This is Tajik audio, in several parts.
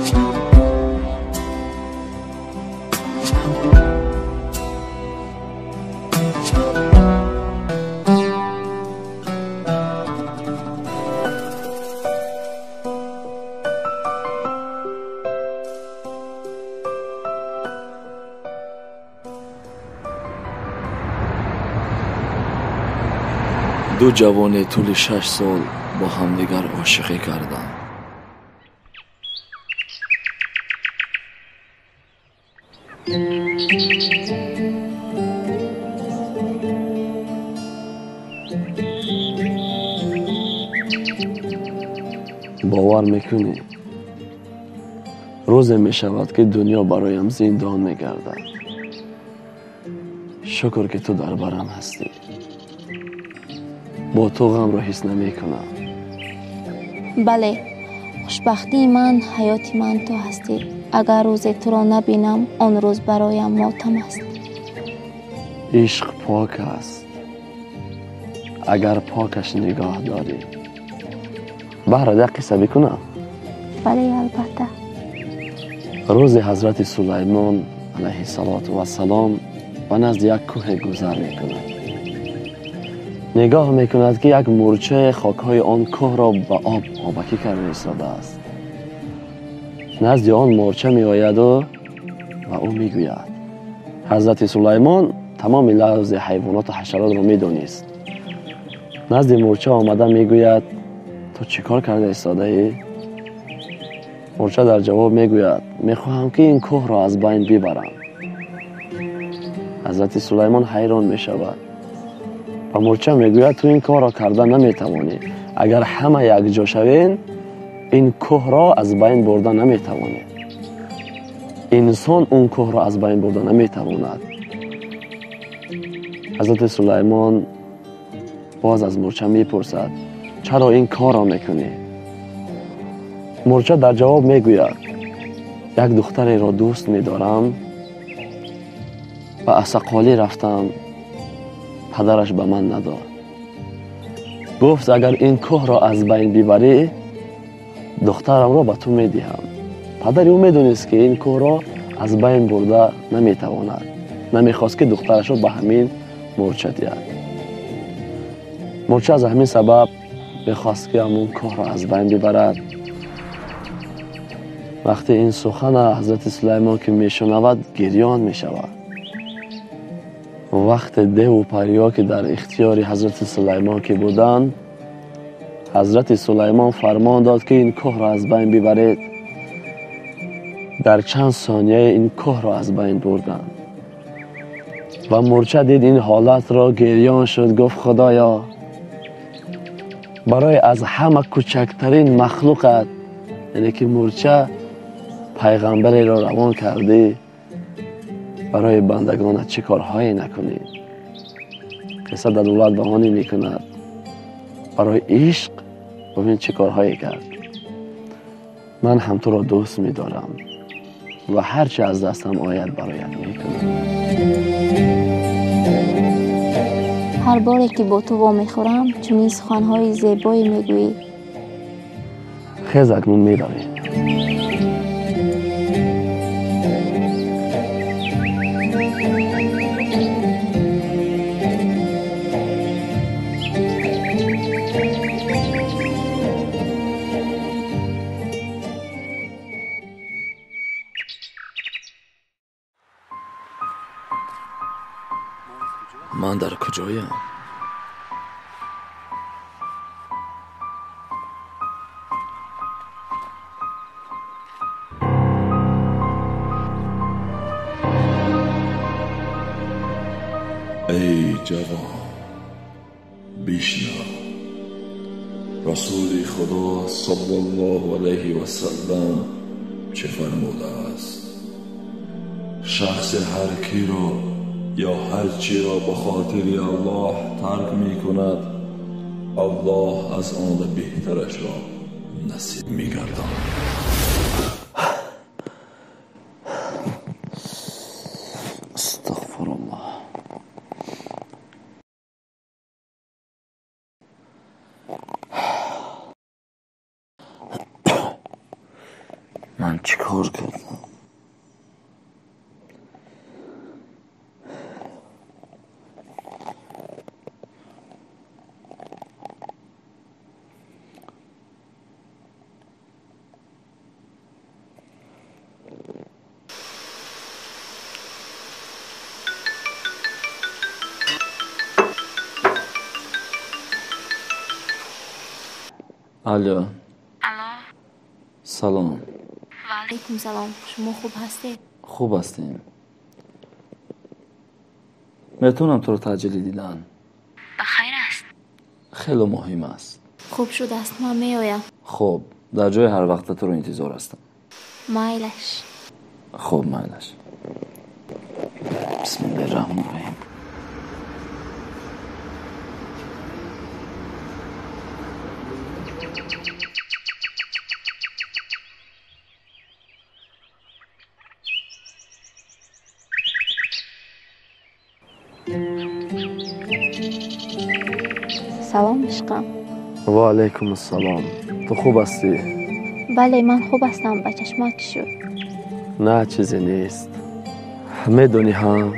Ду ҷавоне тӯли 6 сол бо ҳамдигар ошиқӣ карданд. Бовар мекунӣ, рӯзе мешавад, ки дунё бароям зиндон мегардад. Шукр, ки ту дар барам ҳастӣ. Бо ту ғамро ҳис намекунам. Бале, хушбахтии ман, ҳаёти ман ту ҳастӣ. Агар рӯзе туро набинам, он рӯз бароям мотам аст. Ишқ пок аст, агар покаш нигоҳ дорӣ. Баҳрат як қисса бикунам? Бале, албатта. Рӯзе ҳазрати Сулаймон алайҳиссалоту вассалом ба назди як кӯҳе гузар мекунад. Нигоҳ мекунад, ки як мӯрчае хокҳои он кӯҳро ба об обакӣ карда истодааст. Назди он мӯрча меояду ва ӯ мегӯяд. Ҳазрати Сулаймон тамоми лавзи ҳайвоноту ҳашаротро медонист. Назди мӯрча омада мегӯяд: ту чӣ кор карда истодаӣ? Мӯрча дар ҷавоб мегӯяд: мехоҳам, ки ин кӯҳро аз байн бибарам. Ҳазрати Сулаймон ҳайрон мешавад ва мӯрча мегӯяд: ту ин корро карда наметавонӣ. Агар ҳама якҷо шавем, ин кӯҳро аз байн бурда наметавонӣ. Инсон он кӯҳро аз байн бурда наметавонад. Ҳазрати Сулаймон боз аз мӯрча мепурсад: чаро ин корро мекунӣ? Мӯрча дар ҷавоб мегӯяд: як духтареро дӯст медорам, ба асақолӣ рафтам, падараш ба ман надод. Гуфт: агар ин кӯҳро аз байн бибарӣ, духтарамро ба ту медиҳам. Падари ӯ медонист, ки ин кӯҳро аз байн бурда наметавонад. Намехост, ки духтарашро ба ҳамин мӯрча диҳад. Мӯрча аз ҳамин сабаб мехост, ки ҳамон кӯҳро аз байн бибарад. Вақте ин сухана ҳазрати Сулаймон ки мешунавад, гирён мешавад. Вақте деву париё ки дар ихтиёри ҳазрати Сулаймон ки буданд, ҳазрати Сулаймон фармон дод, ки ин кӯҳро аз байн бибаред. Дар чанд сония ин кӯҳро аз байн бурданд. Ва мӯрча дид ин ҳолатро, гирён шуд, гуфт: худоё, барои аз ҳама кӯчактарин махлуқат, яъне ки мӯрча, пайғамбареро равон кардӣ, барои бандагонат чӣ корҳое накунӣ. Қисса далолат ба оне мекунад, барои ишқ бибин чӣ корҳое кард. Ман ҳам туро дӯст медорам ва ҳар чӣ аз дастам ояд бароят мекунам. Ҳар боре ки бо ту вомехӯрам, чунин суханҳои зебое мегӯӣ. Хез, акнун меравем. Ман дар куҷоям? Эй ҷавон, бишнав. Расули Худо саллаллоҳу алайҳи васаллам чӣ фармудааст? Шахси ҳар киро ё ҳар чиро ба хотири Аллоҳ тарк мекунад, Аллоҳ аз он беҳтарашро насиб мегардонад. Астағфируллоҳ. Ман чӣ кор кардам? Алло. Алло. Салом. Ва алайкум салом. Шумо хуб ҳастед? Хуб ҳастем. Метавонам туро таъҷилӣ дидан? Ба хайр аст? Хеле муҳим аст. Хуб шудааст, ман меоям. Хуб, дар ҷои ҳар вақта туро интизор ҳастам. Майлаш. Хуб, майлаш. Бисмиллаҳи раҳмони раҳим. Салом ишқам. Ва алайкум ассалом. Ту хуб ҳастӣ? Бале, ман хуб ҳастам. Ба чашмат чӣ шуд? На, чизе нест. Медонӣ ҳам,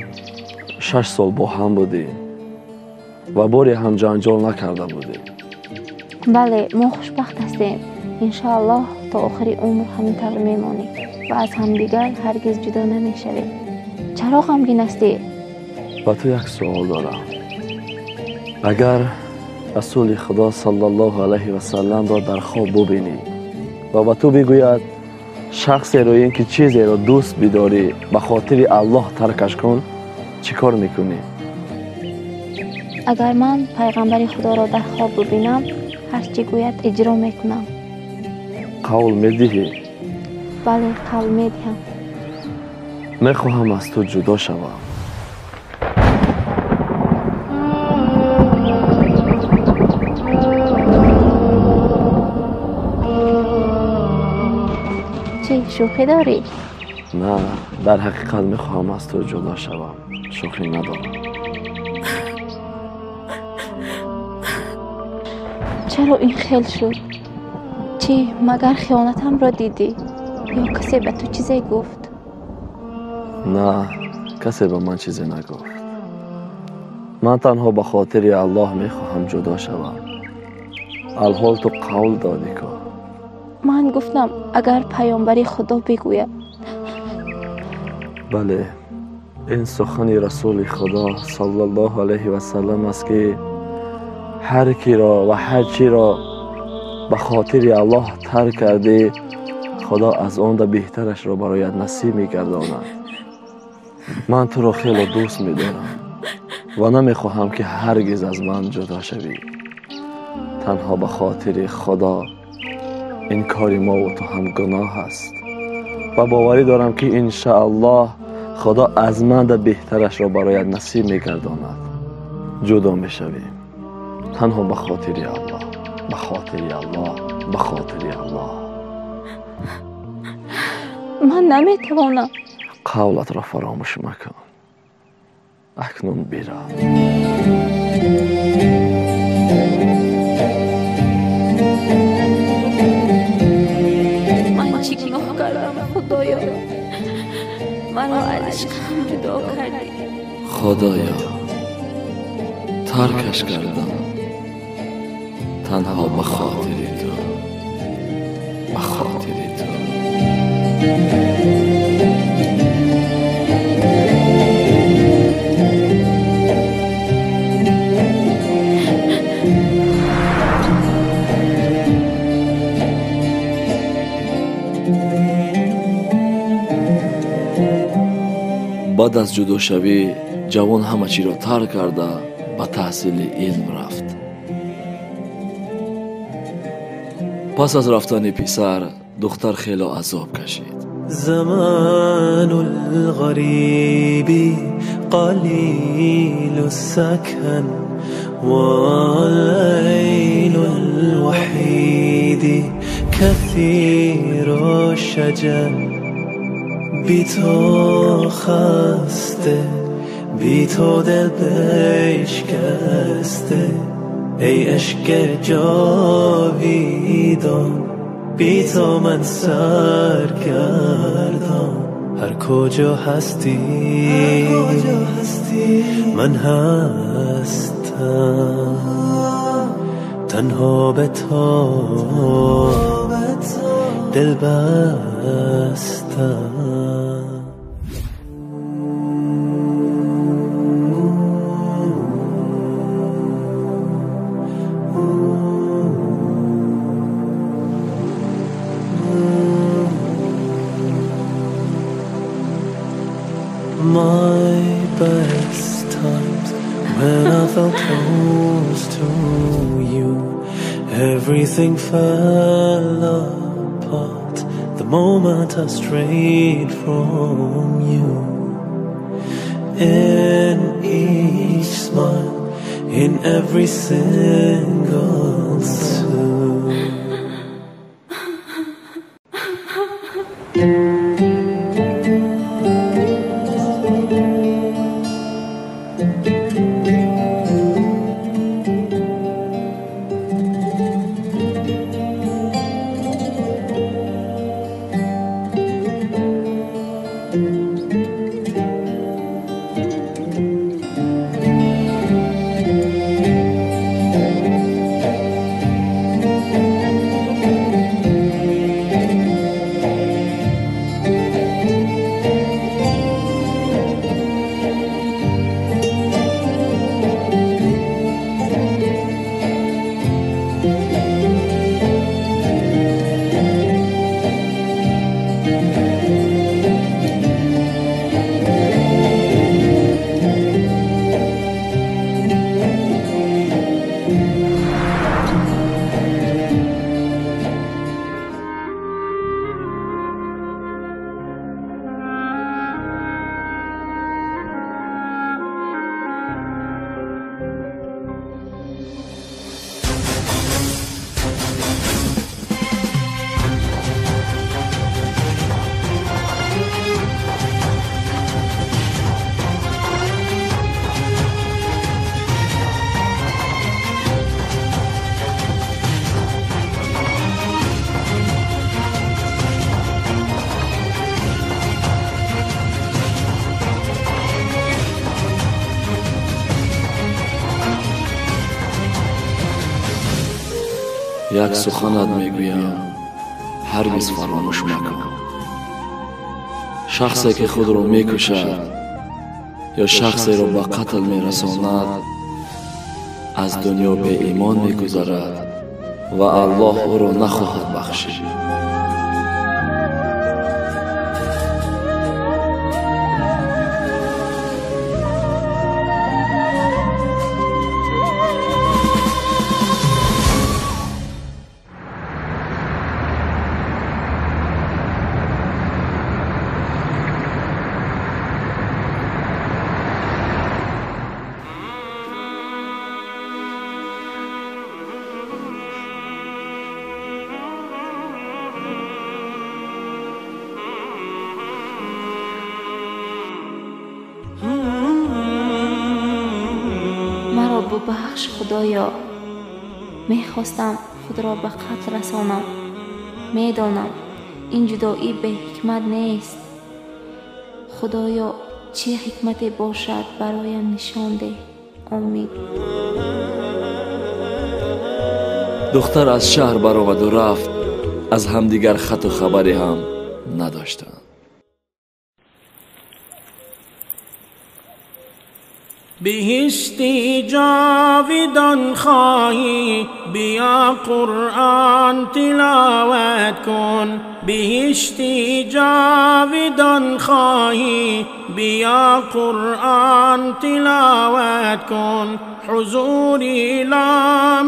6 сол бо ҳам будем ва боре ҳам ҷанҷол накарда будем. Бале, мо хушбахт ҳастем. Иншоаллоҳ то охири умр ҳамин тавр мемонем ва аз ҳамдигар ҳаргиз ҷудо намешавем. Чаро ғамгин ҳастӣ? Ба ту як суол дорам. Агар расули худо саллаллоҳу алайҳи васалламро дар хоб бубинӣ ва ба ту бигӯяд шахсеро ин ки чизеро дӯст бидорӣ ба хотири Аллоҳ таркаш кун, чӣ кор мекунӣ? Агар ман пайғамбари худоро дар хоб бубинам, ҳар чӣ гӯяд иҷро мекунам. Қавл медиҳӣ? Бале, қавл медиҳам. Мехоҳам аз ту ҷудо шавам. Чӣ, шӯхӣ дорӣ? На, дар ҳақиқат мехоҳам аз ту ҷудо шавам. Шӯхӣ надорам. Чаро ин хел шуд? Чӣ, магар хиёнатамро дидӣ? Ё касе ба ту чизе гуфт? На, касе ба ман чизе нагуфт. Ман танҳо ба хотири Аллоҳ мехоҳам ҷудо шавам. Алҳол ту қавл додӣ ку. Ман гуфтам агар паёмбари худо бигӯяд. Бале, ин сухани расули худо саллаллоҳу алайҳи васаллам аст ки ҳар киро ва ҳар чиро ба хотири Аллоҳ тарк кардӣ, худо аз он да беҳтарашро бароят насиб мегардонад. Ман туро хеле дӯст медорам ва намехоҳам ки ҳаргиз аз ман ҷудо шавӣ. Танҳо ба хотири худо ин кори мо ва ту ҳам гуноҳ аст ва боварӣ дорам ки иншааллоҳ худо аз ман да беҳтарашро бароят насиб мегардонад. Ҷудо мешавем танҳо ба хотири Аллоҳ, ба хотири Аллоҳ, ба хотири Аллоҳ. Ман наметавонам. Қавлатро фаромӯш макун. Акнун бирав. Ман чӣ гуноҳ кардам, Худоё? Маро аз ишқам ҷудо кардӣ. Худоё, таркаш кардам танҳо ба хотири ту, ба хотири ту. Баъд аз ҷудошавӣ ҷавон ҳама чиро тарк карда ба таҳсили илм рафт. Пас аз рафтани писар духтар хеле азоб кашид. زمان الغريب قليل السكن والليل الوحيد كثير الشجن بی تو خسته بی تو دل بشکسته ای عشق جاویدان بی تو من سرگردان. هر کجا هستی من هستم، تنها به تو دل بستم. My best times when I felt close to you, everything fell apart the moment I strayed from you. In each smile, in every single sound. Як суханат мегӯям, ҳаргиз фаромӯш макун. Шахсе ки худро мекушад ё шахсеро ба қатл мерасонад, аз дунё беимон мегузарад ва Аллоҳ ӯро нахоҳад бахшид. Бубахш Худоё, мехостам худро ба қатл расонам. Медонам ин ҷудоӣ беҳикмат нест. Худоё, чӣ ҳикмате бошад бароям нишон деҳ. Омин. Духтар аз шаҳр баромаду рафт, аз ҳамдигар хату хабаре ҳам надоштанд. بهشتی جاویدان خواهی بیا قرآن تلاوت کن، بهشتی جاویدان خواهی بیا قرآن تلاوت کن، حضوری لا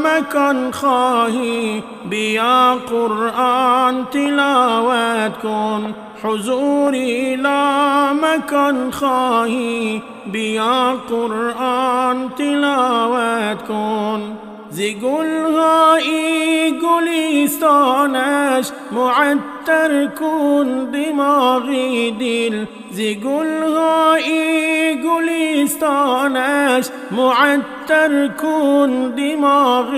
مکان خواهی بیا قرآن تلاوت کن، حضوری لا مکان خواهی بیا قرآن تلاوت کن. ز گلهای گلستانش معطر کن دماغی دل، ز گلهای گلستانش معطر کن دماغ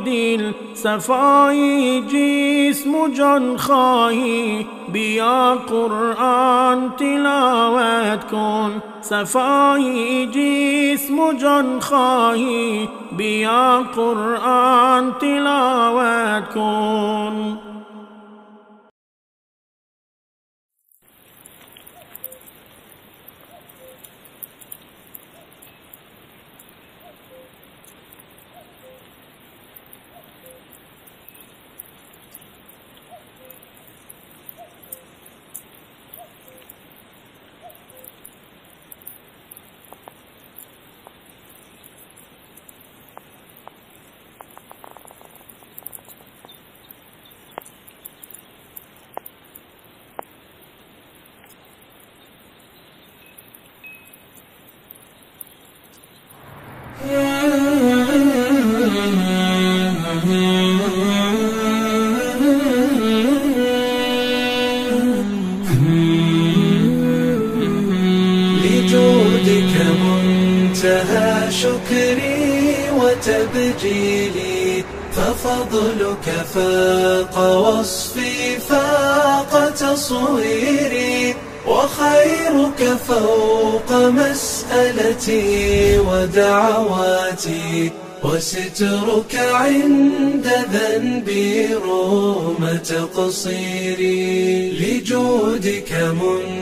دل صفای جسم و جان خواهی بیا قرآن تلاوت کن صفای جسم و جان خواهی بیا قرآن تلاوت کن. لجودك منتهى شكري وتبجيلي ففضلك فاق وصفي فاق تصويري وخيرك فوق مسألتي ودعواتي وسترك عند ذنبي رغم تقصيري لجودك منتهى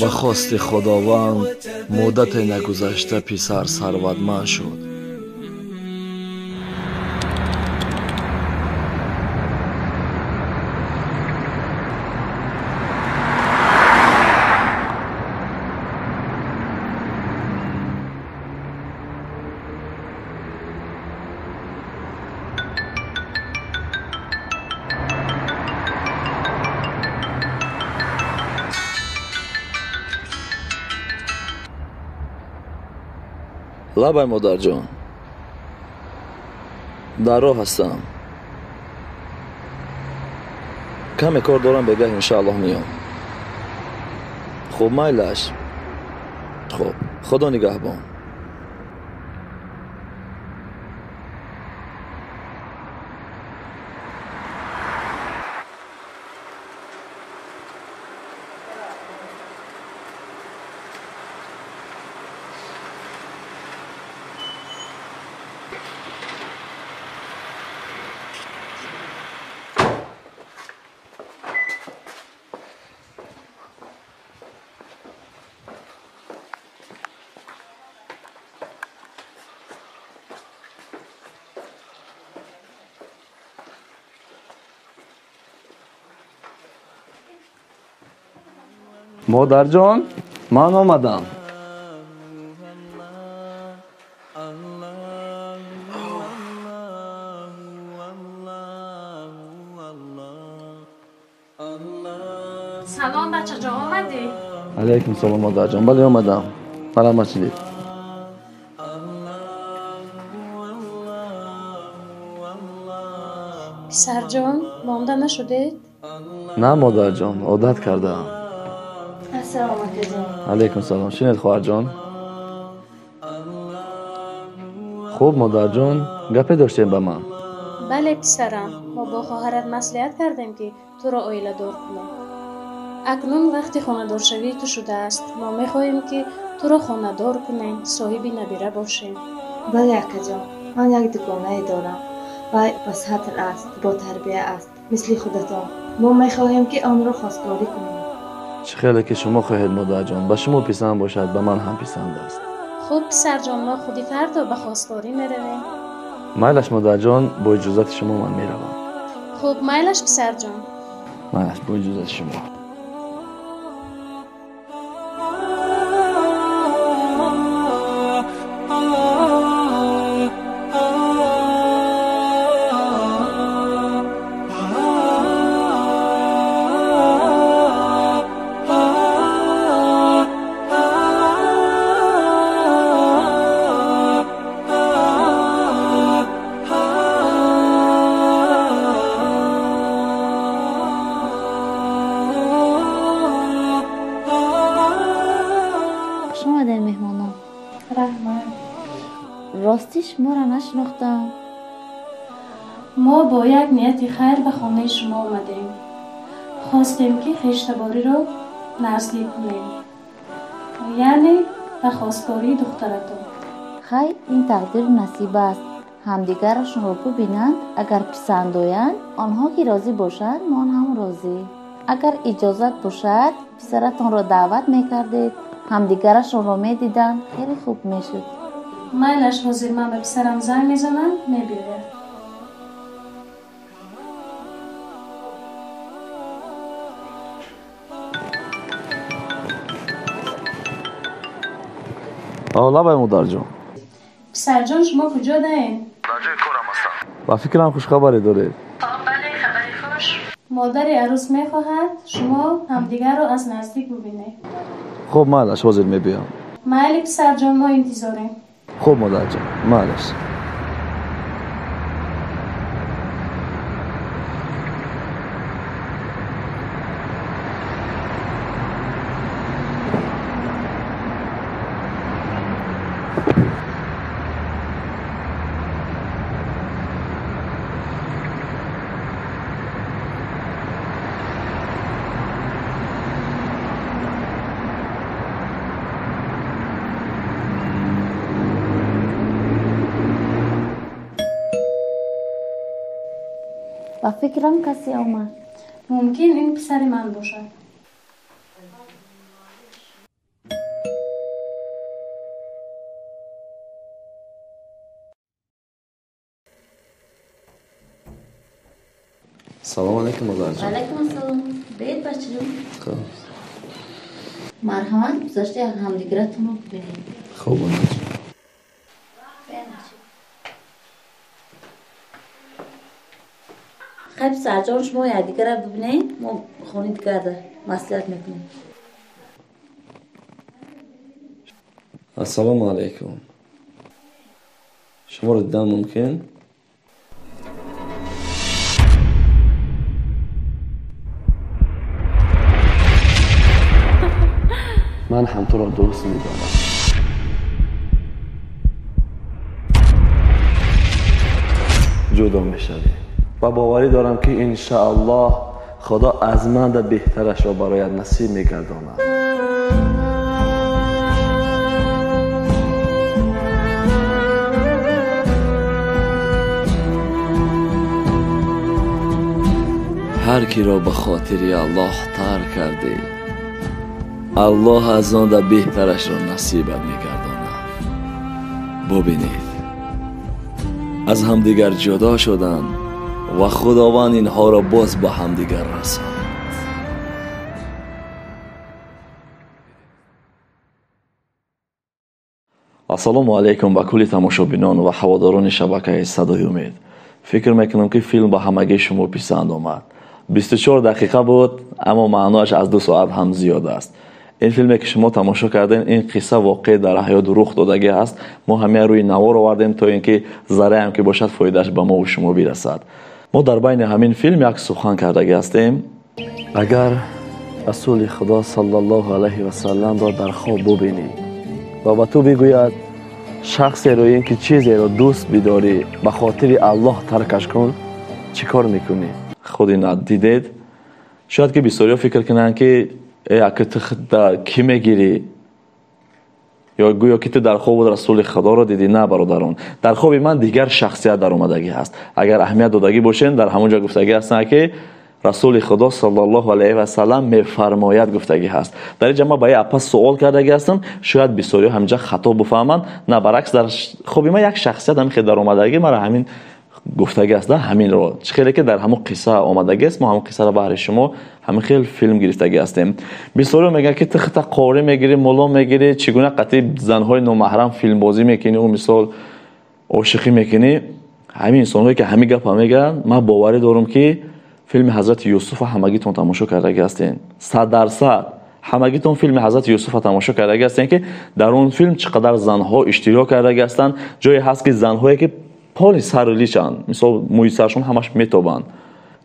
Ба хости Худованд муддате нагузашта писар сарватманд шуд. Лабай модарҷон, дар роҳ ҳастам. Каме кор дорам, бегаҳ иншааллоҳ меём. Хуб, майлаш. Хуб, Худо нигаҳбон. Модарҷон, ман омадам. Салом, бачаҷон, омадӣ? Алайкум салом, модарҷон. Бале, омадам. Марҳамат шудед. Писарҷон, монда нашудед? На, модарҷон, одат кардаам. Ассалому алайкум. Алайкум салом. Шинед, хоҳарҷон. Хуб, модарҷон, гапе доштем ба ман? Бале, писарам, мо бо хоҳарат маслиҳат кардем, ки туро оиладор кунем. Акнун вақти хонадоршавии ту шудааст. Мо мехоҳем, ки туро хонадор кунем, соҳиби набира бошем. Бале, акаҷон, ман як дугонае дорам. Вай ба сатр аст, ботарбия аст, мисли худатон. Мо мехоҳем, ки онро хостгорӣ кунем. Чӣ хеле ки шумо хоҳед, модарҷон, ба шумо писанд бошад, ба ман ҳам писанд аст. Хуб, писарҷон, мо худи фардо ба хостгорӣ меравем. Майлаш, модарҷон, бо иҷозати шумо ман меравам. Хуб, майлаш, писарҷон. Майлаш, бо иҷозати шумо. Ростӣ шуморо нашинохтам. Мо бо як нияти хайр ба хонаи шумо омадем. Хостем, ки хештабориро наздик кунем, яъне ба хостгории духтаратон. Хай, ин тақдиру насиб аст. Ҳамдигарашонро бубинанд, агар писанд оянд, онҳо ки розӣ бошанд, мо ҳам розӣ. Агар иҷозат бошад, писаратонро даъват мекардед, ҳамдигарашонро медиданд, хеле хуб мешуд. Майлаш, ҳозир ман ба писарам занг мезанам, мебиёяд. Лабай, модарҷон. Писарҷон, шумо куҷо даед? Дар ҷои корам ҳастам. Ба фикрам хушхабаре доред. Бале, хабари хуш. Модари арӯс мехоҳад шумо ҳамдигарро аз наздик бубинед. Хуб, майлаш, ҳозир мебиём. Майли, писарҷон, мо интизорем. Хуб, модарҷон, майлаш. Ба фикрам касе омад. Мумкин ин писари ман бошад. Салом алейкум, модарҷон. Алайкум ассалом. Биед, бачаҷон. Хуб. Марҳамат, гузашта ҳамдигаратонро бубинед. Хуб, модарҷон. Хай, писарҷон, шумо якдигарро бубинед, мо хони дигарда маслиҳат мекунем. Ассалому алайкум. Шуморо дидан мумкин? Ман ҳам туро дӯст медорам. Ҷудо мешавем ва боварӣ дорам, ки иншааллоҳ Худо аз ман да беҳтарашро бароят насиб мегардонад. Ҳар киро ба хотири Аллоҳ тарк кардӣ, Аллоҳ аз он да беҳтарашро насибат мегардонад. Бубинед, аз ҳамдигар ҷудо шуданд ва Худованд инҳоро боз ба ҳамдигар расонад. Ассалому алайкум ба кулли тамошобинон ва ҳаводорони шабакаи Садои Умед. Фикр мекунам, ки филм ба ҳамагии шумо писанд омад. 24 дақиқа буд, аммо маъноаш аз 2 соат ҳам зиёд аст. Ин филме, ки шумо тамошо кардем, ин қисса воқеъ дар ҳаёт рух додагӣ аст. Мо ҳамеа рӯи навор овардем, то ин ки зарраам ки бошад, фоидааш ба мову шумо бирасад. Мо дар байни ҳамин филм як сухан кардагӣ ҳастем. Агар Расули Худо саллаллоҳу алайҳи васалламро дар хоб бубинӣ ва ба ту бигӯяд, шахсеро ин ки чизеро дӯст бидорӣ, ба хотири Аллоҳ таркаш кун, чӣ кор мекунӣ? Худ ина дидед. Шояд ки бисёриҳо фикр кунанд, ки ака, ту кӣ мегирӣ, ё гӯё ки ту дар хоб Расули Худоро дидӣ. На, бародарон, дар хоби ман дигар шахсият даромадагӣ ҳаст. Агар аҳамият додагӣ бошем, дар ҳамон ҷо гуфтагӣ ҳастанд, ки Расули Худо саллаллоҳу алайҳи васаллам мефармояд, гуфтагӣ ҳаст. Дар инҷа ман ба як апа суол кардагӣ ҳастам, шояд бисёриҳо ҳаминҷа хато бифаҳманд. На, баръакс, дар хоби ман як шахсият ҳамин хел даромадагӣ, мара ҳамин гуфтагӣ аст, ҳаминро чӣ хеле ки дар ҳамон қисса омадагӣ аст, мо ҳамон қиссаро баҳри шумо ҳамин хел филм гирифтагӣ ҳастем. Бисёриҳо мегӯянд, ки ту хита қорӣ мегирӣ, мулло мегирӣ, чӣ гуна қатъи занҳои номаҳрам филмбозӣ мекунӣ ӯ мисол ошиқӣ мекунӣ. Ҳамин инсонҳое, ки ҳамин гапа мегӯянд, ман боварӣ дорам, ки филми Ҳазрати Юсуфа ҳамагитон тамошо кардагӣ ҳастед. 100% ҳамагитон филми Ҳазрати Юсуфа тамошо кардагӣ ҳастед, ки дар он филм чӣ қадар занҳо иштирок кардагӣ ҳастанд. Ҷое ҳаст, ки занҳое, ки поли сару личанд, мисол мӯи саршон ҳамаш метобанд,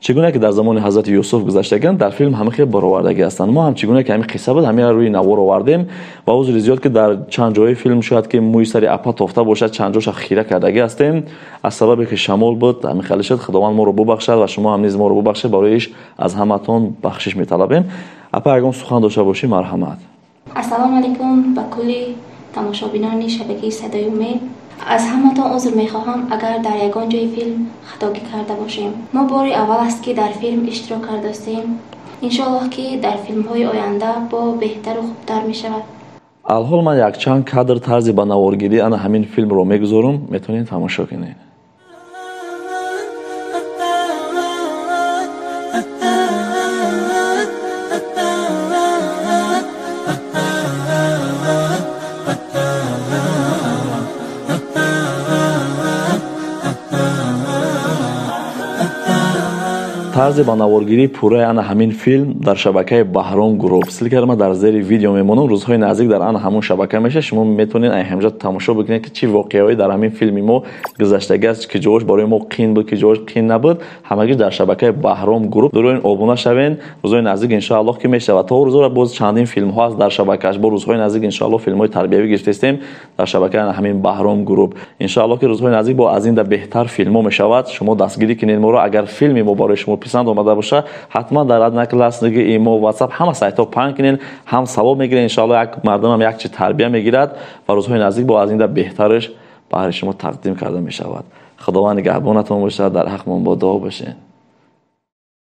Чӣ гуна ки дар замони ҳазрати Юсуф гузаштагианд, дар филм ҳама хел баровардагӣ ҳастанд. Мо ҳам чӣ гуна ки ҳамин қисса буд, ҳаминро рӯи навор овардем ва узри зиёд ки дар чанд ҷои филм шояд ки мӯи сари апа тофта бошад, чанд ҷоша хира кардагӣ ҳастем. Аз сабабе ки шамол буд, ҳамин хеле шуд. Худованд моро бубахшад ва шумо ҳам низ моро бубахшед. Барои иш аз ҳаматон бахшиш металабем. Апа, ягон сухан дошта бошӣ, марҳамат. Ассалому алайкум ба кулли тамошобинони шабакаи Садои Умед. Аз ҳаматон узр мехоҳам, агар дар ягон ҷои филм хатогӣ карда бошем. Мо бори аввал аст, ки дар филм иштирок кардастем. Иншоаллоҳ, ки дар филмҳои оянда бо беҳтару хубтар мешавад. Алҳол ман якчанд кадр тарзи ба наворгирӣ ана ҳамин филмро мегузорам, метавонед тамошо кунед. Тарзи ба наворгирии пурраи ана ҳамин филм дар шабакаи Баҳром Гурӯҳ. Ссылкаро ман дар зери видео мемонам. Рӯзҳои наздик дар ана ҳамон шабака мешавад. Шумо метавонед ай ҳамҷа тамошо бикунед, ки чӣ воқеаҳое дар ҳамин филми мо гузаштагӣ аст, ки ҷош барои мо қин буд, ки ҷош қин набуд. Ҳамагӣ дар шабакаи Баҳром Гурӯҳ. Дуруин обуна шавен. Рӯзҳои наздик иншоаллоҳ ки мешавад. То рӯзҳоро боз чандин филмҳо аст дар шабакааш. Бо рӯзҳои наздик иншоаллоҳ филмҳои тарбиявӣ гирифтаистем дар шабакаи ана ҳамин Баҳром Гурӯҳ. Иншоаллоҳ ки рӯзҳои наздик бо аз ин да беҳтар филмҳо мешавад. Шумо дастгирӣ кунед моро. Агар филми мо барои шумо писанд омада боша, ҳатман дар Одноклассники, имо, WhatsApp ҳама сайтҳо паҳн кунед, ҳам савоб мегиред, иншоаллоҳ як мардумам як чи тарбия мегирад ва рӯзҳои наздик бо аз ин да беҳтараш баҳри шумо тақдим карда мешавад. Худованд нигаҳбонатон бошад, дар ҳақмон бо дуо бошед.